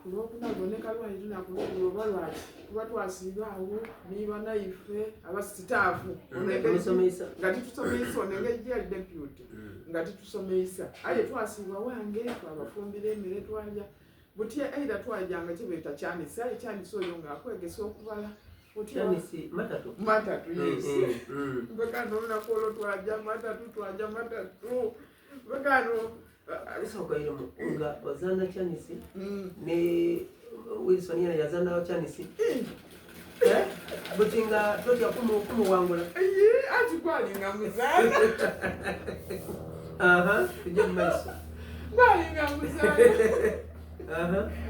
Ku Lwokuna luboneka lwali lunaku lukulu oba lwaki kuba twasiiba agho ni banaife aba sitaafu nga titusomeisa ono engeri gyeyali deputy nga titusomeisa aye twasiiba wange twabafumbira emere twalya buti eira twajanga kyebeeta kyanisi aye kyanisi oyo nga akwegesa okubala Kyanisi matatu matatu yes mpaka nolunaku olwo twaja matatu twaja matatu mpaka no Sooka irimu nga ozana kyanisi mm. ne Wilson yena yazana kyanisi eh? buti nga totya kumuwangula ati gwalinga muzaana aha tujje mu maiso gwalinga muzaana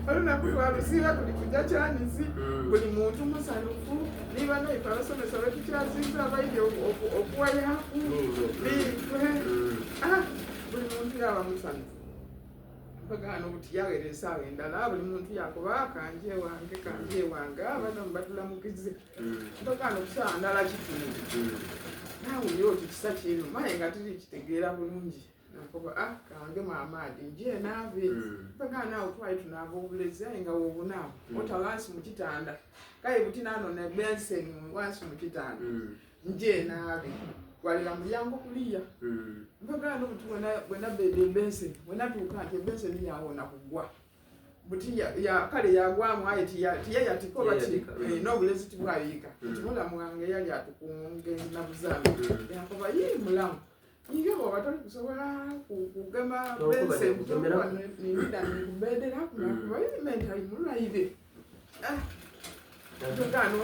olunaku lwalusiiba kuli kuja kyanisi mm. buli muntu musanyufu niba naife abasomesa betukyazinza abaire okuwayaku nife mm. ah, buli muntu yaba musanyufu mpagano buti yawera esaawa endala buli muntu yakuba kanje wange kanje wange abana mubatulamukize mm. mpagano kusaawa ndala kitundu naawe oti kisa kinu maye nga tiri kitegeera bulungi Nakoba ah kangeme amaadhi nje naave mm. mpaka naawo twali tunaava obulezi aye nga wobunaava mm. ota wansi mu kitanda kale buti nanona ebenseni wansi mu kitanda mm. nje naave gwalira mulyango kuliya mm. mpaka no buti bwenabeda ebenseni bwenatuuka nti ebenseni yawona kugwa buti ya, ya, kale yagwamu aye tiyayatika oba ti eh, n'obulezi tibwayiika mm. nti mulamu wange yali atukuuma omugenzi nabuzaana mm. yakoba yii mulamu Iye bwoba toli kusobola kugema benseni nindida nikubedera kunakuba mm. ali mulwaire ah. Togano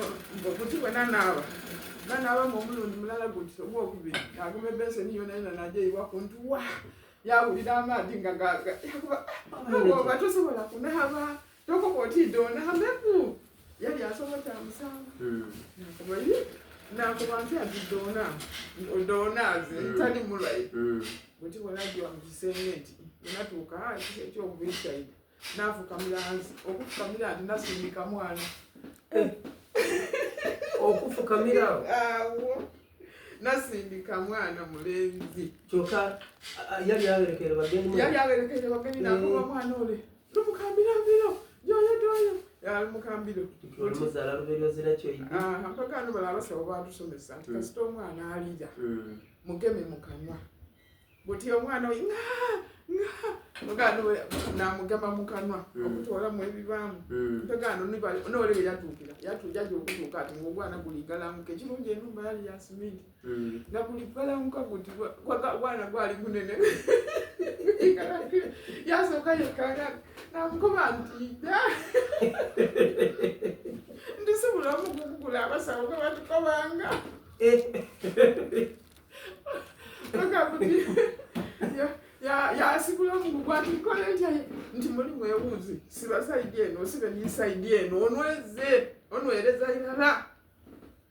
kuti bwe nanaaba nanaabamu omulundi mulala guti ogwokubiri naguma ebenseni yona yona najeyiwa kuntu wa yawulira amaadi nga yakuba ah, oba tosobola kunaaba Tokoba oti doonambeku yali asobola kya musango hmm. nakoba ye nakoba nti ati doona doonaaze hmm. tali mulwaire hmm. bweti bwenajja mu kisenge nti bwenatuuka ah, ekyokubiri kyaida nafukamira nsi okufukamira nti nasindika mwana eh. okufukamira awo nasindika mwana mulenzi kyoka yali aberekere bagenyi yali aberekere bagenyi nakuba eh. mwana ole lumukambirambiro yoyo toyo yalumukambiro olumuzala luberyozira kyoyi ah, mpaka no bala abasawo batusomesa nti hmm. kasita omwana alira hmm. mugeme mukanwa buti omwana oyo nga nga mpaka namugema mukanwa hmm. okutoolamu ebibaamu mpaka no nolebe yatuukira yatujaja okutuuka ati ngaogwana guligalamuka ekirungi enumba yali ya siminti mm. nga buli gwalanguka guti gwana gwali gunene yasooka yekanga namukoba nti da ndisobola omugugugula abasawo nga batukobanga yasigula omugugu ati nkole ntya nti muli mwewuzi siba saidi eno osibe ni saidi eno onweze onwereza irala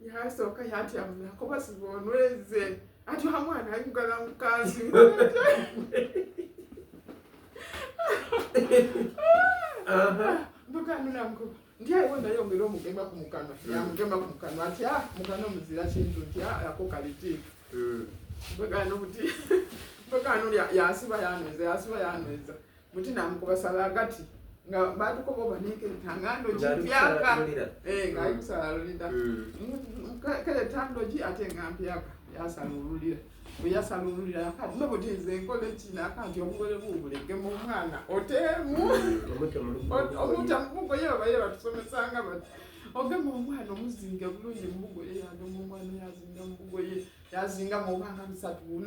yasooka yatyamu nakoba siba onweze ati omwana ayugala mukansi mbukanunamkuba nti ayiwo nayongera omugema ku mukanwa hmm. yamugema ku mukanwa ati ah, mukanwa muzira kintu nti ah, ako kalitiifu hmm. mbegano buti mbegano yasiba yanweza yasiba yanweza Buti namukuba sala agati nga batukoba oba nenketangando gipyaka eh, nga ali kusala lulira mm. kale tando gi ate nga mpyaka yasala olulira bwe yasala olulira akati no buti nze nkola ekino akanti obugole bubulegemu omwana oteemu mm, omute mu bugoye babaire batusomesanga bati ogema omwana omuzinge bulungi mu bugoye yagema omwana yazinga mu bugoye yazingamu obanga bisatu.